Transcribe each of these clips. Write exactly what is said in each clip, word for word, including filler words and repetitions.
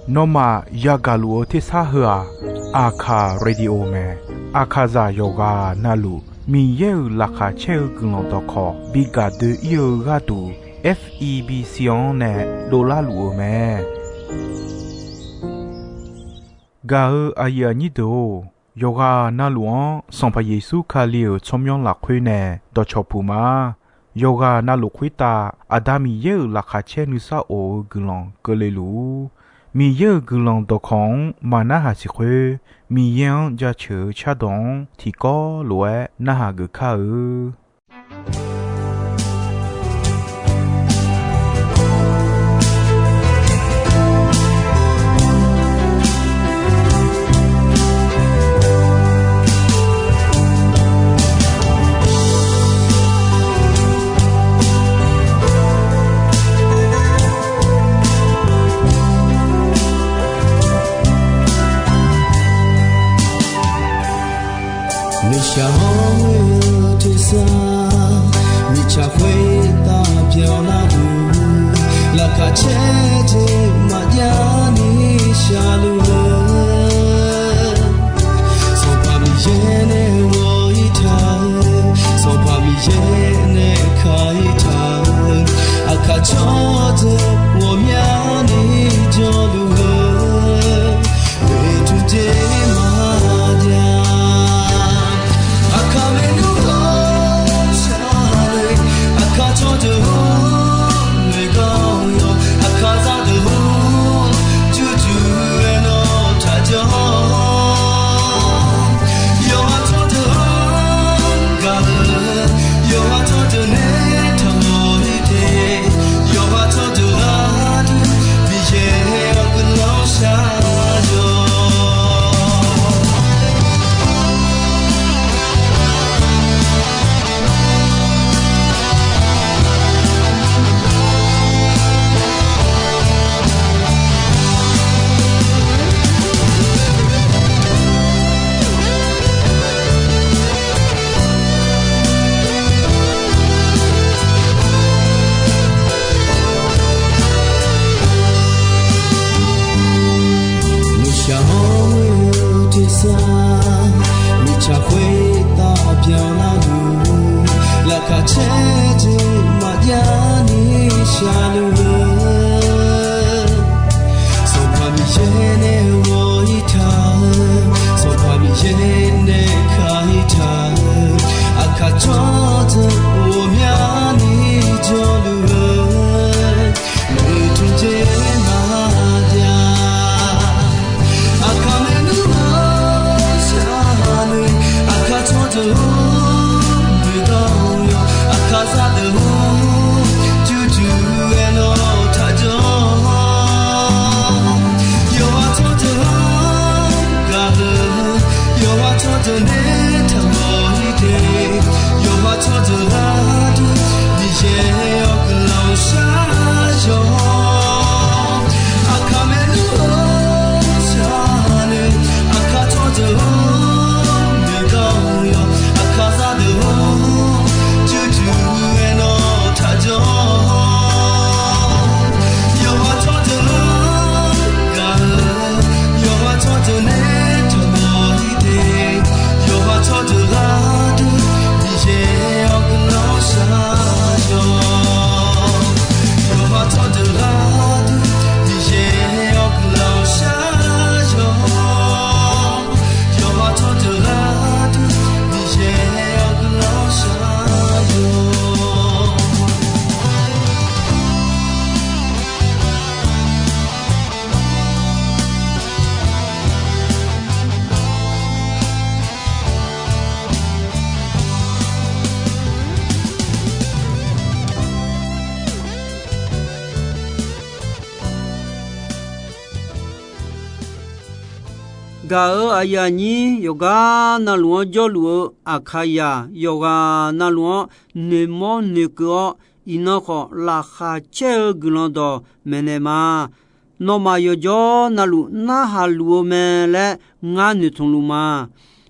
Nawmaf yagaq luf-eu tersar heu-aq, Aqkaq Radio mae. Aqkaqzaq yawqghaq navluf Miqyaer-euq laqkhaq caer-eu guiqlanq dawqkawq bi gaq doe-ir-eu gharduq, F E B C-anr nae dovlar luf-eu mae. Gaq-eu aqyuif aqnyir deuq-or, yawqghaq navluf-anr Sanqpaq Yeqsur Kali-euq tsawrmyanr lafkhoer nae dawqcawq puq ma. Yawqghaq navluf khoertav Aqda Miqyaer-euq laqkhaq caer nuisar of-eu guiqlanq keuvle luf-ur. Miqyaer-euq guiqlanq dawqkawq-anr maq narhaq siq khoer, Miqyaer-anr jaceuq-eu cardawq-anr tiqkawv lof-aer narhaq geuf kar-eu. Nuishaq hawr-eu tersar, mirtsaq khoertav byanlar-eu, laqkhaq caer jeq maqjav ni shaqluf-eu, Sanqpaq Miqyaer nae ghawq-ir taq-eu, Sanqpaq Miqyaer nae ka-ir taq-eu, aqkaq tsawrdeuq ghawqmyani jawrluf-eu, oeqtmq jeq maqjav. Aqkaq maernmr ghawqshaq le, aqkaq tsawrdeuq-or, noeqgar-awr yawq, aqkaq zaqdeuq-or, jurjur-aer nawr taqjanr. Yawqha tsawrdeuq-anr gaq-eu, yawqha tsawrdeuq nae taqmawf-ir de, yawqha tsawrdeuq gharduq Miqyaer-awr guiqlanq shar-awq. Nuishaq hawr-eu tersar, mirtsaq khoertav byanlar-eu, laqkhaq caer jeq maqjav ni shaqluf-eu, Sanqpaq Miqyaer nae ghawq-ir taq-eu, Sanqpaq Miqyaer nae ka-ir taq-eu, aqkaq tsawrdeuq ghawqmyani jawrluf-eu, oeqtmq jeq maqjav. Aqkaq maernmr ghawqshaq le, aqkaq tsawrdeuq-or, noeqgar-awr yawq, aqkaq zaqdeuq-or, jurjur-aer nawr taqjanr. Yawqha tsawrdeuq-anr gaq-eu, yawqha tsawrdeuq nae taqmawf-ir de, yawqha tsawrdeuq gharduq Miqyaer-awr guiqlanq shar-awq. Aqkaq maernmr ghawqshaq le, aqkaq tsawrdeuq-or, noeqgar-awr yawq, aqkaq zaqdeuq-or, jurjur-aer nawr taqjanr. Yawqha tsawrdeuq-anr gaq-eu, yawqha tsawrdeuq nae taqmawf-ir de, yawqha tsawrdeuq gharduq Miqyaer-awr guiqlanq shar-awq. Yawqha tsawrdeuq gharduq Miqyaer-awr guiqlanq shar-awq. Yawqha tsawrdeuq gharduq Miqyaer-awr guiqlanq shar-awq. Gaq-eu aqyuif aqnyir yawqgar navluf-anr jawrluf-eu Aqkaqzaq yawqghaq navluf-anr noeqmawr noeqkeuv-awr, iqnan khawf laqkhaq caer-eu guiqlanq dawq maeqnaeq ma. Nawmaf yawqjawr navluf narhaq luf-eu mae laer ngar noeqtmq luf ma.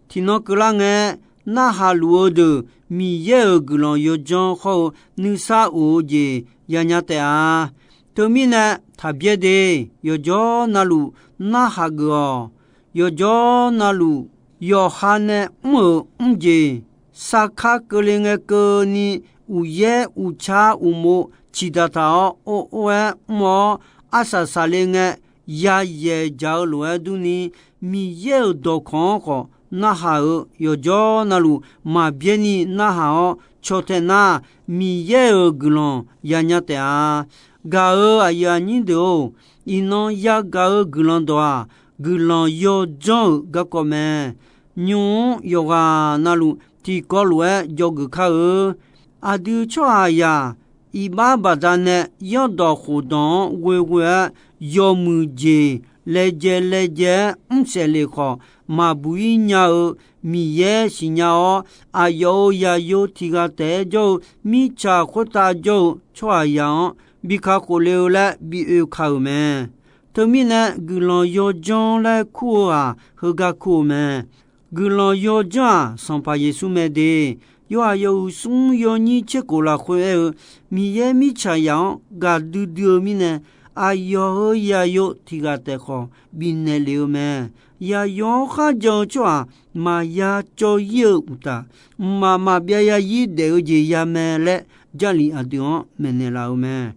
Tiqnan keuvlar ngae, narhaq luf-eu deuq Miqyaer-euq guiqlanq yawdzanr hawr-eu nuisar of-eu jeq yanya taef-a. Teumirnae taqbyaer de. Yawqjawr navluf narhaq geuf-awq. Yawqjawr navluf yawqha nae mr-euq mrjeq, sarkar keuvle ngae keuvni, uqyaer uqcar uqmov ciqdaq taq-awr or or-aer mr-awr, arsaq saqle ngae yayaeq dzaq-eu lof-aer durni, Miqyaer-euq dawqkawq-anr khawf narhaq-euq yawqjawr navluf maqbyaer ni narhaq-awr caw tae nar, Miqyaer-euq guiqlanq yanya taef-a. Gaq-euq aqyuif aqnyir deuq-or, iqnan yagaq-eu guiqlanq dawq-aq, guiqlanq yawdzanr-euq garkawv mae. Nymq-mr yawqghaq navluf tiqkawv lof-aer dzawgeuf kar-eu. Aqdui tsawrhaqzaq iqbax baqdanae yanrdawq khofdawq-anr ghoeghoe-aer, yawmuiq jeq laejae laejae-aer mrsaef lef khawf, maqbuq-ir nya-eu Miqyaer siqnya-awr, aqyawf-euq zaqyo tiq ghaq taef-aer jawr-eu mirtsaq khoertav jawr-eu tsawrhaqzaq-anr bi kakhof le-eu laer bi oe ka-euq mae. Teumirnae guiqlanq yawdzanr laer kur-eu-aq, heugar kur-eu mae. Guiqlanq yawdzanr-aq, Sanqpaq Yeqsur mae de. Yawhaiq yawhuiq smr yawnyir tser khof lafkhoer aer-eu, Miqyaer mirtsaqzaq-anr gaqdui dui-eu mirnae, aqyawf-euq zaqyo tiq ghaq taef khawf bifnaeq lef-eu mae. Zaqyo-anr kharjan-eu tsawrhaq maqya cawv-ir-eu uqtaf, mqmaq maqbyav ya-ir daef-eu jeq ya mae laer, Jarlif aqdui-anr maeqnaeq laf-eu mae.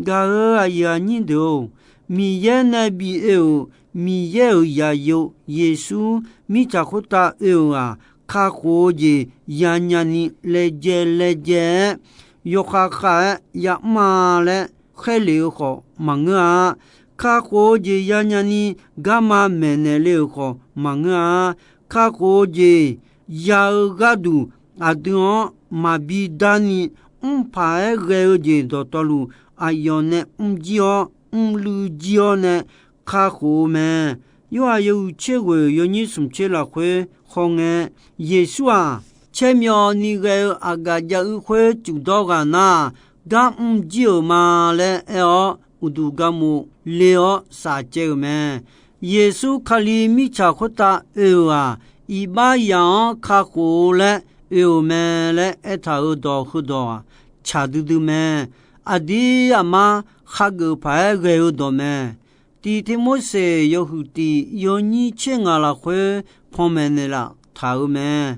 Gaq-euq aqyuif aqnyir deuq-or, Miqyaer nae bi oe-euq Miqyaer-euq zaqyo Yeqsur mirtsaq khoertav oe-euq-aq, kakhof-eu jeq yanya ni laejae laejae-aer, yawkhav khav-aer yamr-a laer khaerlef-eu khawf maqngeur-a. Kakhof-eu jeq yanya ni garma maeqnaeq le-euq khawf maqngeur-a. Kakhof-eu jeq ya-eu gharduq, aqdui-anr maqbi darni mrpaq-aer ghae-eu jeq dawqtawvluf, aqyawf nae mrjir-awr mrluiv jir-awr nae kakhof-eu mae. Yorhaq yawhuiq tser ghoeq yawnyir smq tser lafkhoer khawf ngae, Yeqsur-aq, caermyawvni ghae-eu aqgaf jav-ir khoer cuf dawr ghaq nar, gar mrjir-euq ma laer aer-awr, uqduq garmov le-awr saf caev-euq mae. Yeqsur Kali mirtsaq khoertav oe-euq-aq, iqbax zaq-anr kakhof-eu laer oe-euq mae laer aertaq-euq dawq heudawq-aq, tsaq duidui mae. Aqdir aqmar khageuf paq-aer ghae-eu dawq mae. Tiq Tirmorseq yawhuiq tiq yawnyir tser ngaq lafkhoer panmaeq naeqlaf taq-euq mae.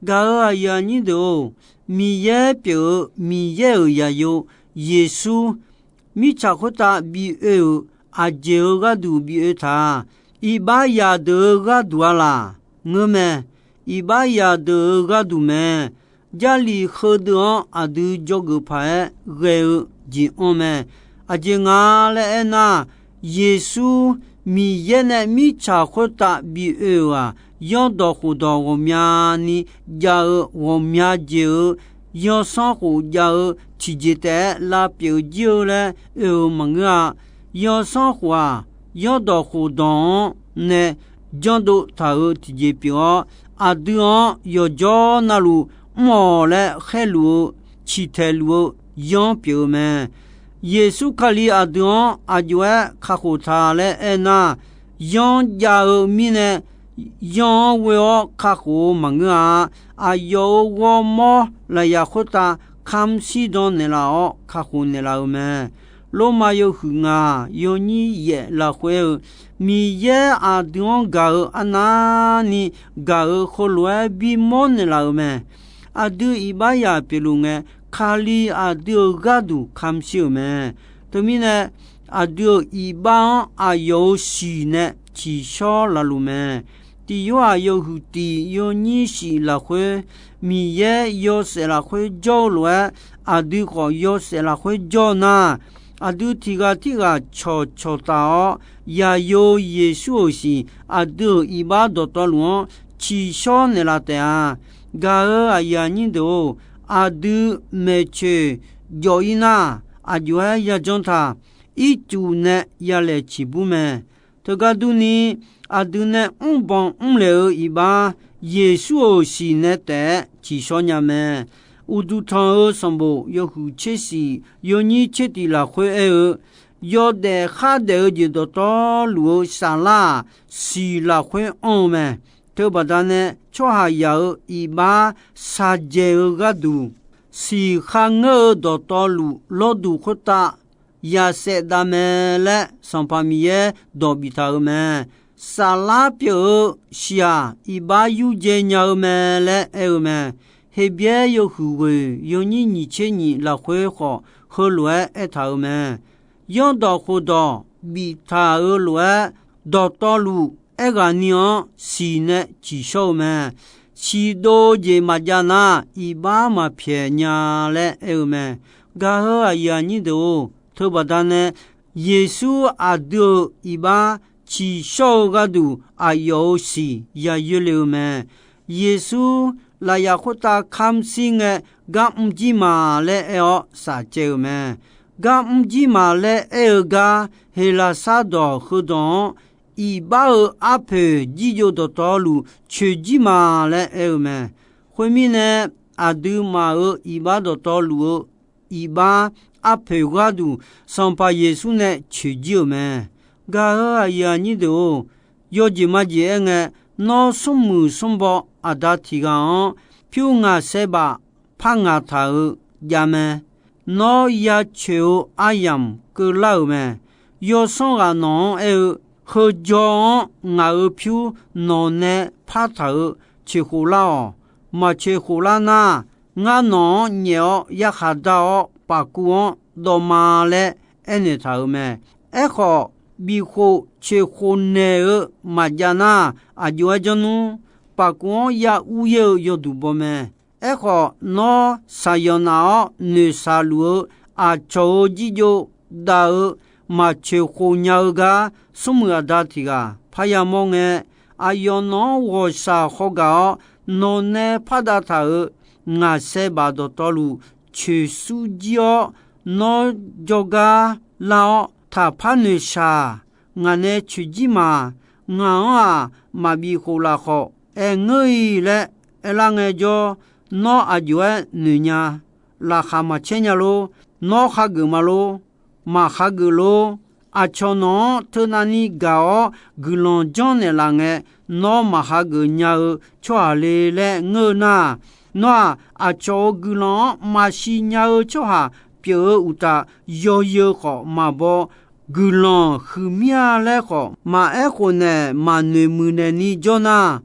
Gaq-euq aqyuif aqnyir deuq-or, Miqyaer pyeuf-eu Miqyaer-euq zaqyo Yeqsur mirtsaq khoertav bi oe-euq aqjeq-euq gharduq bi oe taq-a. Iqbax zaqdeuq-euq gharduq-a laq? Ngeur mae. Iqbax zaqdeuq-euq gharduq mae. Jarlif heudeuq-anr aqdui dzawgeuf paq-aer ghae-eu jeq-anr mae. Aqjeq nga laer aernar, Yeqsur Miqyaer nae mirtsaq khoertav bi oe-euq-aq, yanrdawq khofdawq ghawqmyani jav-eu ghawqmya jeq-euq yawsanr khof jav-eu tiqjeq taef-aer lavpyeuf jir-eu laer oe-euq maqngeur-a. Yawsanr khof-aq, yanrdawq khofdawq-anr nae janrdov taq-euq tiqjeq pyeuf-awr, aqdui-anr yawqjawr navluf mr-awq laer khaerluf-eu ciqtaeq luf-eu yanr pyeuf-eu mae. Yeqsur Kali aqdui-anr aqjox-aer kakhof ta laer aernar, yanr jav-eu mirnae, yanr-anr ghoe-awr kakhof-eu maqngeur-a. Aqyawf-euq ghawrmawr lafyaq khoertav kamr shirdan naeqlaf-awr kakhof naeqlaf-eu mae. Lormav yawhuiq ngaq yawnyir yaef lafkhoer-eu, Miqyaer aqdui-anr gaq-eu arnavni gaq-euq heulof-aer bimawr naeqlaf-euq mae. Aqdui iqbaxzaq pyeufluf ngae, Kali aqdui-euq gharduq kamr shir-euq mae. Teumirnae, aqdui-euq iqbax-anr aqyawf-euq siq nae tsiqshawr laf luf mae. Tiq Yorhaq yawhuiq tiq yawnyir shif lafkhoer, Miqyaer yawshaef lafkhoer jawr-eu lof-aer, aqdui khawf yawshaef lafkhoer jawr nar, aqdui tiq ghaq tirghaq cawqcawq taf-awr, zaqyo Yeqsur-euq siq aqdui-euq iqbax dawqtawvluf-anr tsiqshawr naeqlaf taef-a. Gaq-euq aqyuif aqnyir deuq-or, aqdui maeqtsoeq jawf-ir nar, aqjox-aer yajanr taq, ircuf nae yalaeq ciqbur mae. Teugar durni, aqdui nae mrbanq mrlaeq-eu iqbax, Yeqsur-euq siq nae taef-aer tsiqshawr nya mae. Uqduq tanq-euq sanqbof yawhuiq tser shif yawnyir tser tiq lafkhoer aer-eu, yawdaef khardaef-eu jeq dawqtawvluf-eu saflar-aq, siq lafkhoer anr-eu mae. Teubaqda nae tsawrhaqzaq-euq iqbax shaqjaeq-eu gharduq, siq kharngeur-eu dawqtawvluf lawrduq khoertav ya saevdav mae laer Sanqpaq Miqyaer dawq biftaq-euq mae. Saflar pyeuf-eu shiq-aq, iqbax yurdzae nya-eu mae laer aer-eu mae. Heqbyaer yawhuiq ghoeq yawnyir nyiq tser nyiq lafkhoer khawf, heulof-aer aertaq-euq mae. Zanrdawq khofdawq biftaq-euq lof-aer, dawqtawvluf aerghaqni-anr siq nae ciqshawr-eu mae. Siqdov-eu jeq maqjav nar, iqbax maqpyaeq nya laer aer-eu mae. Gaq-eu aqyuif aqnyir deuq-or, teubaqda nae Yeqsur aqdui-euq iqbax ciqshawr-eu gharduq aqyawf-euq siq yayoer le-eu mae. Yeqsur lafyaq khoertav kamr shir ngae, gar mr jir ma laer aer-awr safcaev-euq mae. Gar mr jir ma laer aer-eu gar, Heqlaqsar dawq heudawq-anr, iqbax-euq arpoeq jirjov dawqtawvluf coeq jir ma laer aer-eu mae. Khoermirnae, aqduimaf-euq iqbax dawqtawvluf-eu iqbax arpoeq gharduq Sanqpaq Yeqsur nae coeq jir-euq mae. Gaq-eu aqyuif aqnyir deuq-or, yawjeq majeq aerngae, nawr smrmuiq smrbaw aqda tiq ghaq-anr pyur ngaq saev baf par ngaq taq-euq jav mae. Nawr ya coeq-eu aryamq keuvlar-euq mae. Yawsanr ghaq nawq-anr aer-eu, Heu jawr-anr ngaq-euq pyur nawq nae par taq-euq coeq khof lar-awq. Maq coeq khof lar nar, ngar nawq-anr nyaef-awr yarkhaq dar-awr paf kuv-anr dawv ma laer aernaeq taq-euq mae. Aerkhawf, bif khof coeq khof naeq-eu maqjav nar, aq jov-aer janr nmr. Paf kuv-anr ya ur yaer-eu yawduq baw mae. Aerkhawf, nawr shaqyawf naf-awr noeqshaq luf-eu aqcawq-euq jirjov dav-eu maq coeq khof nya-eu gar, smrmuiq aqda tiq ghaq parya mawr ngae, aqyawf nawq-anr ghawqshaq hawgaq-awr, nawq nae pardav taq-euq ngaq saev baf dawqtawvluf coeqsur jir-awr, nawr jawrgar lar-awr taqpar noeqshaq. Ngaq nae coeq jir ma. Ngaq-anr-aq, maqbif khof lafkhawf aer ngeur-iq laer aerlar ngaejawr, nawr aq jov-aer noeq nya. Laqkhaq maqcaer nya lor. Nawr hageuf ma lor. Maq hageuf lor. Aqcawq nawq-anr teunav ni gaq-awr guiqlanq janrnaeq laf ngae, nawr maq hageuf nya-eu tsawrhaq le laer ngeur-eu nar, nawr-aq, aqcawq-euq guiqlanq-anr maqsiq nya-eu tsawrhaq pyeuf-eu uqtaf, yawzeu khawf maqbaw, guiqlanq huiqmya laer khawf maqaer khofnaeq maqnoeq muiqnaeq ni jawr nar,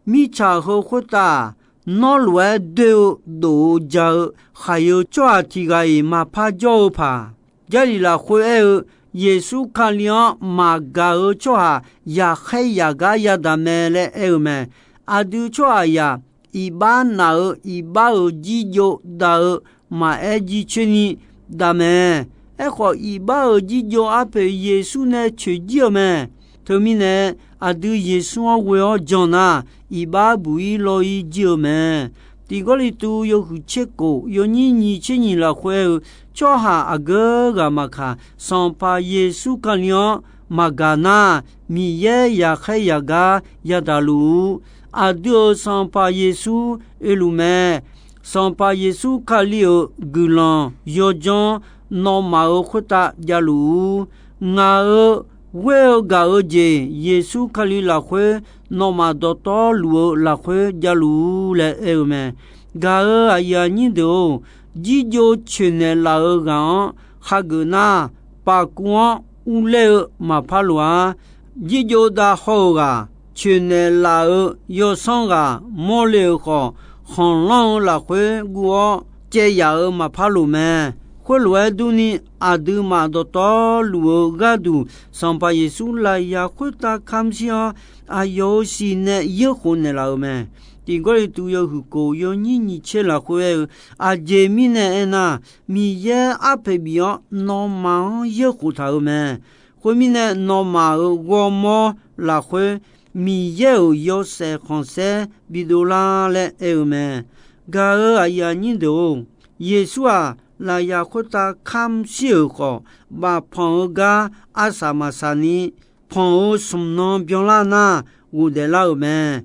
mirtsaq heu khoertav nawr lof-aer doer-eu dof-eu ja-eu khaqyeu tsawrhaq tiq ghaq-iq maqpar jawr-eu paq. Jarlif lafkhoer aer-eu, Yeqsur Kali-anr maqgaq-eu tsawrhaq yaqkhaer yaqgar yadaq mae laer aer-eu mae. Aqdui tsawrhaqzaq iqbax naf-eu iqbax-euq jirjov dav-eu maqaer jircoer ni dav mae. Aerkhawf, iqbax-euq jirjov arpoeq Yeqsur nae coeq jir-eu mae. Teumirnae, aqdui Yeqsur-anr ghoe-awr jan nar, iqbax buq-ir lawr-ir jir-eu mae. Tiq Gawrliqtu yawhuiq tser kof yawnyir nyiq tser nyiq lafkhoer aer-eu, tsawrhaq aqgeu ghaq maqkaq, Sanqpaq Yeqsur Kali-anr maqgaq nar, Miqyaer yaqkhaer yaqgar yadaq luf-ur. Aqdui-euq Sanqpaq Yeqsur oeluf mae. Sanqpaq Yeqsur Kali-euq guiqlanq yawdzanr nawmaf-euq khoertav javluf-ur. Ngaq-euq ghoer-eu gaq-eu jeq Yeqsur Kali lafkhoer nawmaf dawqtawvluf-eu lafkhoer javluf-ur laer aer-eu mae. Gaq-euq aqyuif aqnyir deuq-or, jirjov coeqnaeq laf-eu ghaq-anr hageuf nar, paf kuv-anr urler-eu maqpar loq-ar. Jirjov dav haw-euq ghaq, coeqnaeq laf-euq yawsanr ghaq mawrle-euq khawf, khanqlanr-eu lafkhoer guv-awr caev yaf-euq maqpar loq mae. Khoerlof-aer durni, aqduimaf dawqtawvluf-eu gharduq Sanqpaq Yeqsur lafyaq khoertav kamq shir-awr, aqyawf-euq siq nae yeurkhof naeqlaf-euq mae. Tiq Gawrliqtu yawhuiq kof yawnyir nyiq tser lafkhoer aer-eu, aqjeq mirnae aernar, Miqyaer arpoeq bif-awr nawmaf-anr yeurkhof taq-euq mae. Khoermirnae, nawmaf-euq ghawrmawr lafkhoer Miqyaer-euq yawshaef khanqsaer bidov lar laer aer-eu mae. Gaq-euq aqyuif aqnyir deuq-or, Yeqsur-aq, lafyaq khoertav kamq shir-euq khawf, bafpanq-eu gar arsaq maqsaq ni, panq-euq smq nan byanlar nar, ghofdaef lar-euq mae.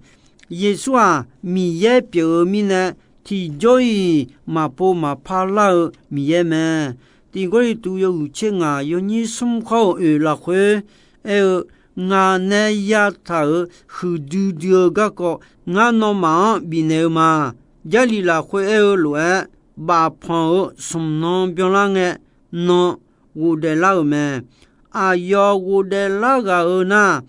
Yeqsur-aq, Miqyaer pyeuf-eu mirnae, tiqjawr-iq maqpov maqpar lar-eu Miqyaer mae. Tiq Gawrliqtu yawhuiq tser ngaq yawnyir smr khawr-euq oeq lafkhoer aer-eu, Ngaq nae yataq-euq huiqdui dui-eu garkawv ngar nawmaf-anr bifnaeq-eu ma. Jarlif lafkhoer aer-eu lof-aer, bafpanq-euq smq nan byanlar ngae, nan ghofdaef lar-euq mae. Aqyawf ghofdaef lar ghaq-eu nar,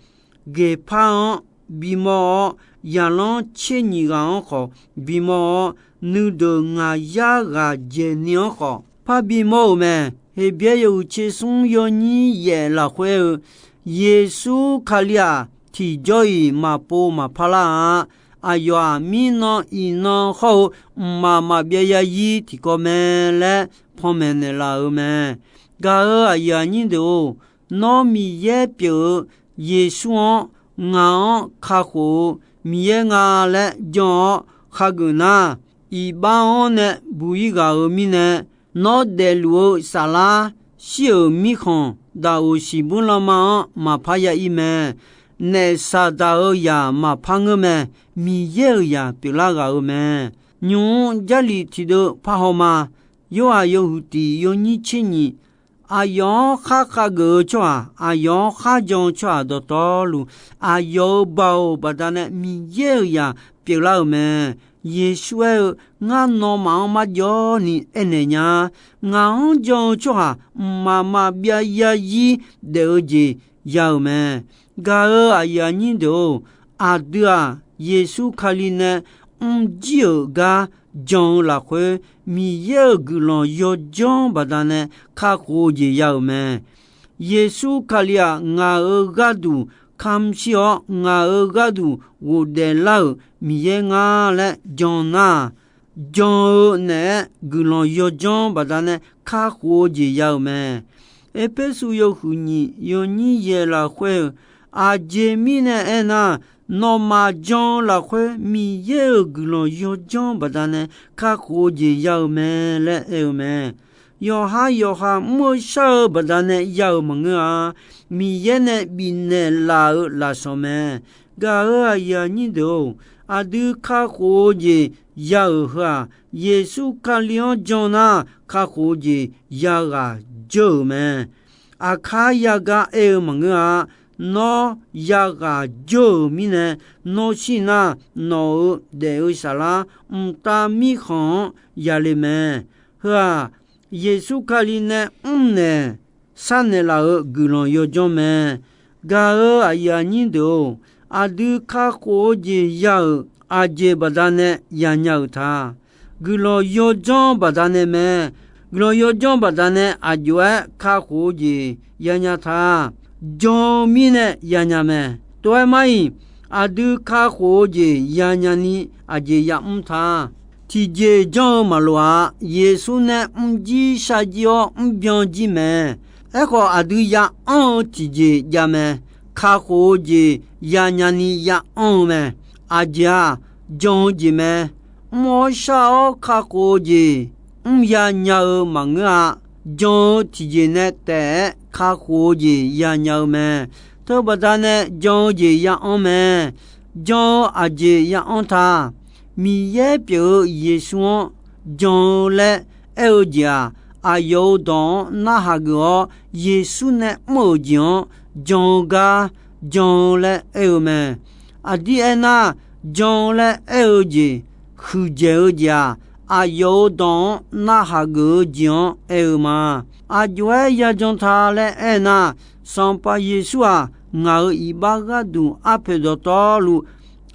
geqpar-anr bimawr-awr, zaqlanr tser nyiq ghaq-anr khawf bimawr-awr, nuideuq ngaq yar ghaq dzaeqni-anr khawf parbi mawr-euq mae. Heqbyaer yawhuiq tser smr yawnyir yaef lafkhoer-eu, Yeqsur Kali-aq, tiqjawr-iq maqpov maqpar lar-a. Aqyawf-aq, mirnan iqnan hawr-eu mqmaq maqbyav yarzir tiqkawv mae laer panmaeq naeqlaf-euq mae. Gaq-euq aqyuif aqnyir deuq-or, nawr Miqyaer pyeuf-eu Yeqsur-anr ngaq-anr kakhof-eu Miqyaer nga laer jan-awr khageuf nar, iqbax-anr nae buq-ir ghaq-euq mirnae, nawr daefluf-eu saflar shir-euq mirkhanq daqoq siqbur lanma-anr maqpar ya-ir mae. Naef Saqdaq-euq zaq maqpar ngeur mae. Miqyaer-euq zaq pyeuflar ghaq-euq mae. Nymq-mr Jarlif tiqdeuv parhaw ma. Yorhaq yawhuiq tiq yawnyir tser nyiq. Aqyawf-anr khar khageuf-eu tsawrhaq, aqyawf-anr khar jan-eu tsawrhaq dawqtawvluf, aqyawf-euq baoq baqdanae Miqyaer-euq zaq pyeuflar-euq mae. Yeqsur aer-eu, Ngar nawmaf-anr marjawvni aernaeq nya. Ngaq-anr jan-eu tsawrhaq mqmaq maqbyav yarzir daef-eu jeq ya-euq mae. Gaq-euq aqyuif aqnyir deuq-or, aqdui-aq, Yeqsur Kali nae mrjir-euq gar jan-eu lafkhoer, Miqyaer-euq guiqlanq yawdzanr baqdanae kakhof-eu jeq ya-euq mae. Yeqsur Kali-aq, ngaq-euq gharduq kamq shir-awr, ngaq-euq gharduq ghofdaef lar-euq Miqyaer ngar laer jan nar, jan-eu naeq-aer guiqlanq yawdzanr baqdanae kakhof-eu jeq ya-euq mae. Erpersu yawhuiq nyiq yawnyir yaeq lafkhoer-eu, aqjeq mirnae aernar, nawmaf jan-eu lafkhoer Miqyaer-euq guiqlanq yawdzanr baqdanae kakhof-eu jeq ya-euq mae laer aer-eu mae. Yawqha yawqha mr-eu shar-eu baqdanae ya-euq maqngeur-a. Miqyaer nae bifnaeq laf-euq lafsawq mae. Gaq-euq aqyuif aqnyir deuq-or, aqdui kakhof-eu jeq ya-euq heu-aq, Yeqsur Kali-anr jan nar kakhof-eu jeq yaghaq jawr-euq mae. Aqkar yagar aer-eu maqngeur-a. Nawr yaghaq jawr-euq mirnae, nawr shir nar nawq-euq daef-eu saflar mqtav mirkhanq-anr yale mae. Heu-aq, Yeqsur Kali nae mrnaeq sharnaeq laf-euq guiqlanq yawdzanr mae. Gaq-euq aqyuif aqnyir deuq-or, aqdui kakhof-eu jeq ya-euq aqjeq baqdanae yanya-euq ta. Guiqlanq yawdzanr baqdanae mae. Guiqlanq yawdzanr baqdanae aqjox-aer kakhof-eu jeq yanya ta. Jan-eu mirnae yanya mae. Tov-aer mar-iq, aqdui kakhof-eu jeq yanya ni aqjeq yamr ta. Tiqjeq janr-eu maqloq-a. Yeqsur nae mrjir sharjir-awr mrbyan jir mae. Aerkhawf, aqdui ya anr-eu tiqjeq jav mae. Kakhof-eu jeq yanya ni ya anr-eu mae. Aqjeq-aq, jan-eu jeq mae. Mr-awr shar-awr kakhof-eu jeq mrya nya-eu maqngeur-a. Jan-eu tiqjeq nae taef-aer kakhof-eu jeq yanya-eu mae. Teubaqda nae jan-eu jeq ya anr mae. Jan-eu aqjeq ya anr ta. Miqyaer pyeuf-eu Yeqsur-anr jan-eu laer aer-eu jeq-aq, aqyawf-euq dawq-anr narhaq geuf-awr, Yeqsur nae mr-euq jeq-anr jan-eu gar jan-eu laer aer-eu mae. Aqdir aernar, jan-eu laer aer-eu jeq, huiqdzaeq-eu jeq-aq, aqyawf-euq dawq-anr narhaq geuf-eu jeq-anr aer-eu ma. Aqjox-aer yajan ta laer aernar, Sanqpaq Yeqsur-aq, ngaq-euq iqbax gharduq arpoeq dawqtawvluf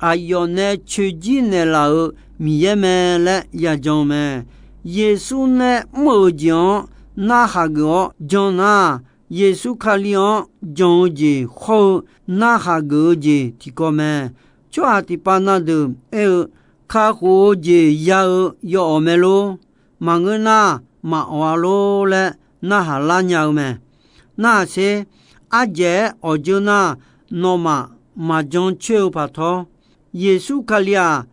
aqyawf nae coeqjir naeqlaf-euq Miqyaer mae laer yajan-eu mae. Yeqsur nae mr-euq jeq-anr narhaq geuf-awr jan nar, Yeqsur Kali-anr jan-eu jeq hawr-eu narhaq geuf-eu jeq tiqkawv mae. Tsawrhaq tiqpav na deuq aer-eu, kakhof-eu jeq ya-eu yawawq mae lor. Maqngeur nar, maqawq-a lor laer narhaq lar nya-eu mae. Narhaq sher. Ardzaeq-aer awqdzeur nar, nawmaf maqjan coer-eu paq tawr. Yeqsur Kali-aq,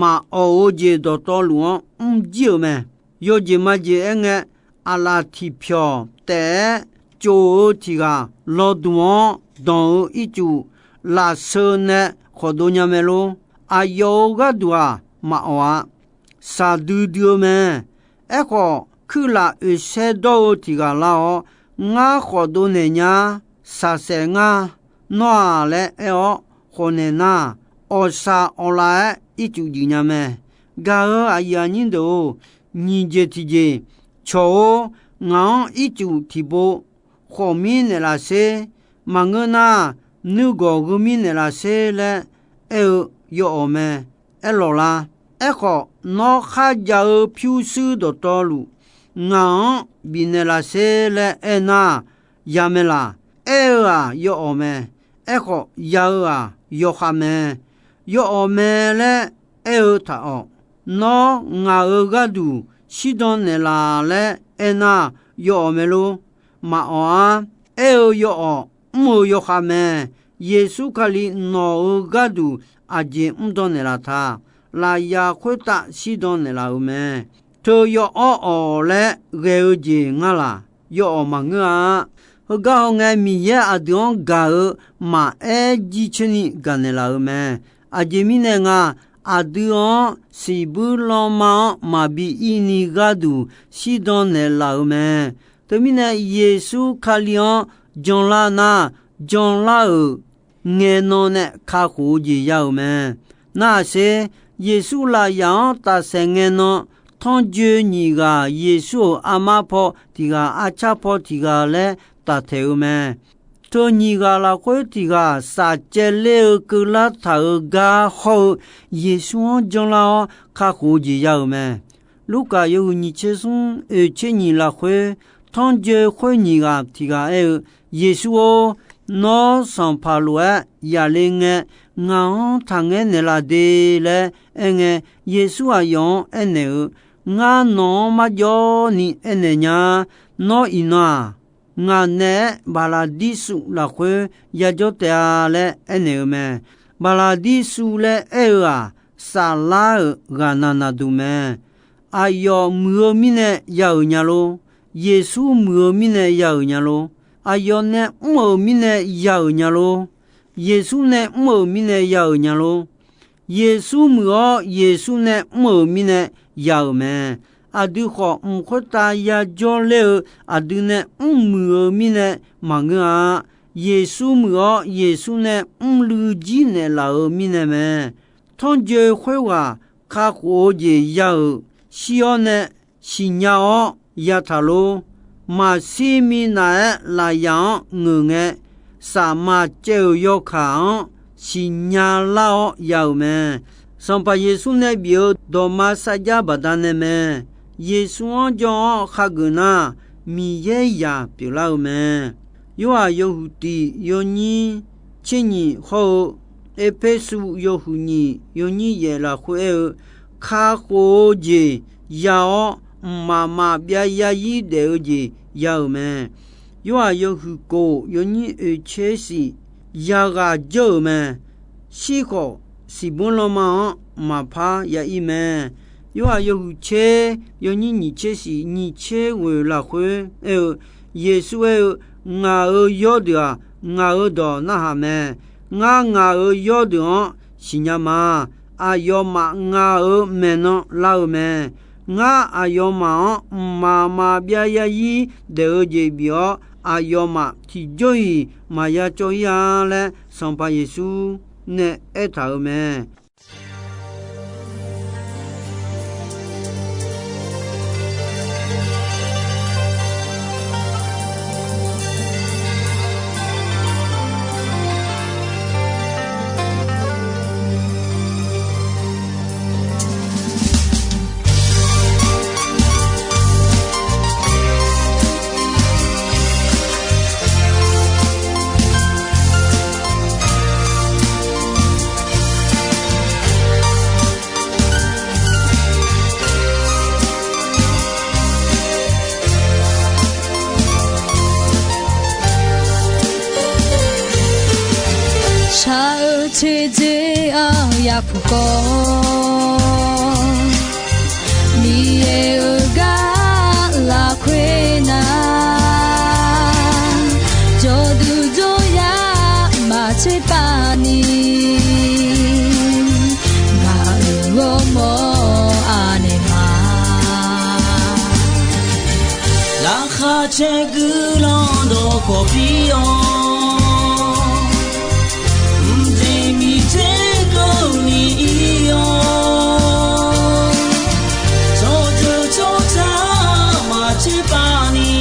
maqawq-eu jeq dawqtawvluf-anr mrjir-euq mae. Yawjeq majeq aerngae, aqlaf tiqpyawq taef-aer tsov-eu tiq ghaq lawduq-anr danq-eu ircuf lafseu nae khawfdov nya mae lor. Aqyawf-euq gharduq-aq maqawq-a. Shaqdui dui-eu mae. Aerkhawf, kuirlaf oeqsaer dawr-eu tiq ghaq lar-awr, Ngar khawfdov naeq nya. Shaqsaef ngar. Nawr-aq laer aer-awr khawfnaeq nar, awqshaq awqlaf-aer ircuf juif nya mae. Gaq-euq aqyuif aqnyir deuq-or, nyiq jeq tiqjeq, cawq-or, ngaq-anr ircuf tiqpov khawf mir naeqlaf sher. Maqngeur nar, nuigawq gheu mir naeqlaf sher laer aer-eu yawawq mae. Aerlawq lar. Aerkhawf, nawr kharjav-eu pyurshuir dawqtawvluf, ngaq-anr bifnaeq laf sher laer aernar, ya mae laq? Aer-eu-aq yawawq mae. Aerkhawf, ya-eu-aq yawkhav mae. Yawawq mae laer aer-eu taq-awq. Nawr ngaq-euq gharduq shirdan naeqlaf laer aernar, yawawq mae lor? Maqawq-ar. Aer-eu yawawq, mr-eu yawkhav mae. Yeqsur Kali nawq-euq gharduq aqjeq mr dan naeqlaf ta. Lafyaq khoertav shirdan naeqlaf-euq mae. Teu yawawr awq laer ghae-eu jeq ngar laq? Yawawq maqngeur-a. Heugar hawngae, Miqyaer aqdui-anr gaq-eu maqaer jircoer ni gaqnaeq laf-euq mae. Aqjeq mirnae nga, aqdui-anr siqbuir lanma-anr maqbi ir ni gharduq shirdan naeq laf-euq mae. Teumirnae, Yeqsur Kali-anr janlar nar, janlar-euq ngaenan nae kakhof-eu jeq ya-euq mae. Narhaq sher, Yeqsur lafyaq-anr tafsaef ngaenan, tanrjoe nyiq ghaq Yeqsur-euq armar paw tiq ghaq, arcar paw tiq ghaq laer taftaeq-eu mae. Teu nyiq ghaq lafkhoer tiq ghaq safcaev ler-eu keuvlar taq-euq gar hawr-eu, Yeqsur-anr janlar-awr kakhof-eu jeq ya-euq mae. Lurkaf yawhuiq nyiq tser smr oeq tser nyiq lafkhoer, tanrjoe khoer nyiq ghaq tiq ghaq aer-eu, Yeqsur-or, nawr sanqpaq lof-aer yaqle ngae, ngaq-anr taqngaer naeqlaf de laer aerngae, Yeqsur aqyawf-anr aernaeq-eu, Ngar nawq-anr marjawv ni aernaeq nya. Nawr iqnan-aq, ngaq naeq-aer Baqlaqdirsuv lafkhoer yajawr taef-a laer aernaeq-eu mae. Baqlaqdirsuv laer aer-eu-aq, saflar-euq ghaqnaq naqduq mae. Aqyawf muiq-eu mirnae ya-euq nya lor? Yeqsur muiq-eu mirnae ya-euq nya lor? Aqyawf nae mr-euq mirnae ya-euq nya lor? Yeqsur nae mr-euq mirnae ya-euq nya lor? Yeqsur muiq-awr Yeqsur nae mr-euq mirnae ya-euq mae. Aqdui khawf mq khoertav yajawr ler-eu aqdui nae mrmuiq-eu mirnae maqngeur-a. Yeqsur muiq-awr Yeqsur nae mrluiv jir naeqlaf-euq mirnae mae. Tanrjoe khoerghaq kakhof-eu jeq ya-euq shir-awr nae siqnya-awr yataq lor. Maqshir minav-aer lafyaq-anr ngeur ngae, safmaq caev-euq yawkaq-anr siqnya lar-awr ya-euq mae. Sanqpaq Yeqsur nae bif-eu dawqma sarjax baqdanae mae. Yeqsur-anr jan-awr khageuf nar, Miqyaer zaq pyeuflar-eu mae. Yorhaq yawhuiq tiq yawnyir tser nyiq hawr-eu, Erpersu yawhuiq nyiq yawnyir yaef lafkhoer aer-eu, kakhof-eu jeq ya-awr, mqmaq maqbyav yaryir daef-eu jeq ya-euq mae. Yorhaq yawhuiq kof yawnyir oeq tser shif, yaghaq jawr-euq mae. Shir khawf, siqbur lanma-anr maqpar ya ir mae. Yorhaq yawhuiq tser yawnyir nyiq tser shif nyiq tser ghoeq lafkhoer aer-eu, Yeqsur aer-eu, Ngaq-euq yawrdeuq-aq, ngaq-euq dawq narhaq mae. Ngar ngaq-euq yawrdeuq-anr siqnya ma. Aqyawfmaf ngaq-euq maeqnan lar-eu mae. Ngar aqyawfmaf-anr mqmaq maqbyav yaryir daef-eu jeq bif-awr, aqyawfmaf tiqjawr-iq maqya cawv ir-a laer, Sanqpaq Yeqsur nae aertaq-euq mae. Shaq-eu teqdzeq-anr yapuq kawv, Miqyaer-euq gar lafkhoer nar, jawrduq jawryar maqtser pav ni, ngaq-euq ghawrmawr anaeq ma. Laqkhaq caer guiqlanq dawqkawq pir-awr, mqdzeq miqdzer keuvni ir-awr, tsawrjeuq tsawrca maqtser pav ni,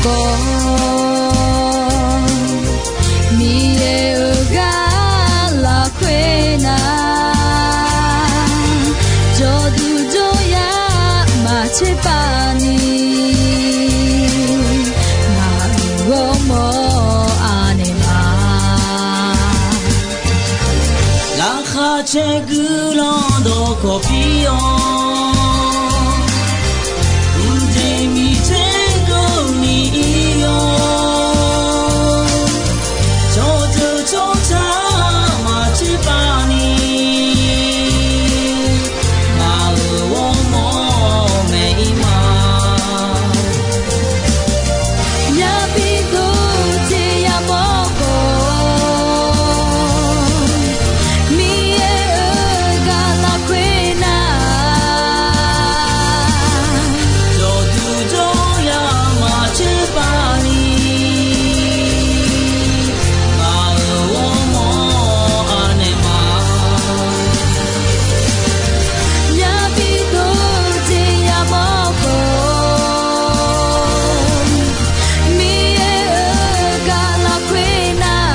Kawv, Miqyaer-euq gar lafkhoer nar, jawrduq jawryar maqtser pav ni, ngaq-euq ghawrmawr anaeq ma. Laqkhaq caer guiqlanq dawqkawq pir-awr, mqjeq miqter keuvni ir-awr, tsawrjeuq tsawrca maqtser pav ni, ngaq-euq ghawrmawr maeq-ir ma. Yabi dov jeq yamawr khawf, Miqyaer-euq gar lafkhoer nar, jawrduq jawryar maqtser pav ni, ngaq-euq ghawrmawr anaeq ma. Yabi dov jeq yamawr khawf, Miqyaer-euq gar lafkhoer nar,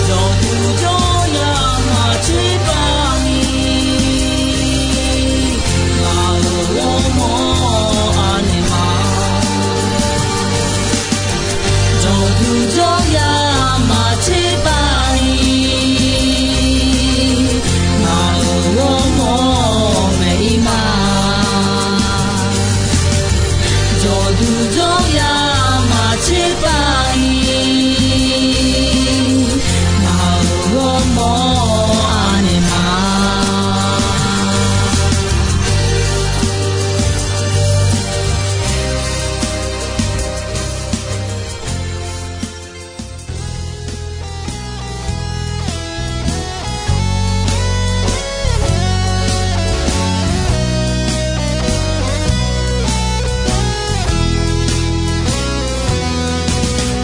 jawrduq jawryar maqtser pav ni, ngaq-euq ghawrmawr anaeq ma. Jawrduq jawryar maqtser pav ni, ngaq-euq ghawrmawr maeq-ir ma. Jawrduq jawryar maqtser pav ni, ngaq-euq ghawrmawr anaeq ma.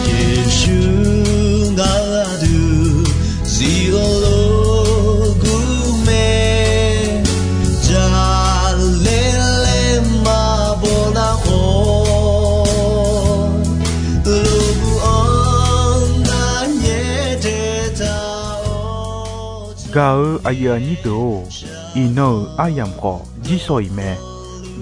Yeqsur ngaq-euq aqdui zif-eu lof gur mae, jaqlaer laer maqbaw nar khawf, lof gur-anr nar nyaer daetaq-awr. Gaq-eu aqyuif aqnyir deuq-or, iqnan-euq aryamq khawf jirsawq iq mae.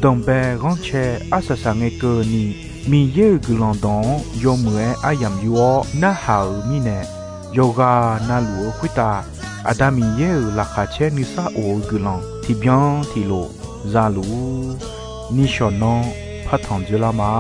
Danqbae ghanrcae arsaq saq ngae keuvni, Miqyaer-euq guiqlanq dawq-anr yawmuiq-aer aryamq yur-awr narhaq-euq mirnae, yawqghaq navluf-eu khoertav Aqda Miqyaer-euq laqkhaq caer nuisar of-eu guiqlanq tiqbyan tiqlof za luf-ur. Nishawq nanr partanq dzoerlar ma.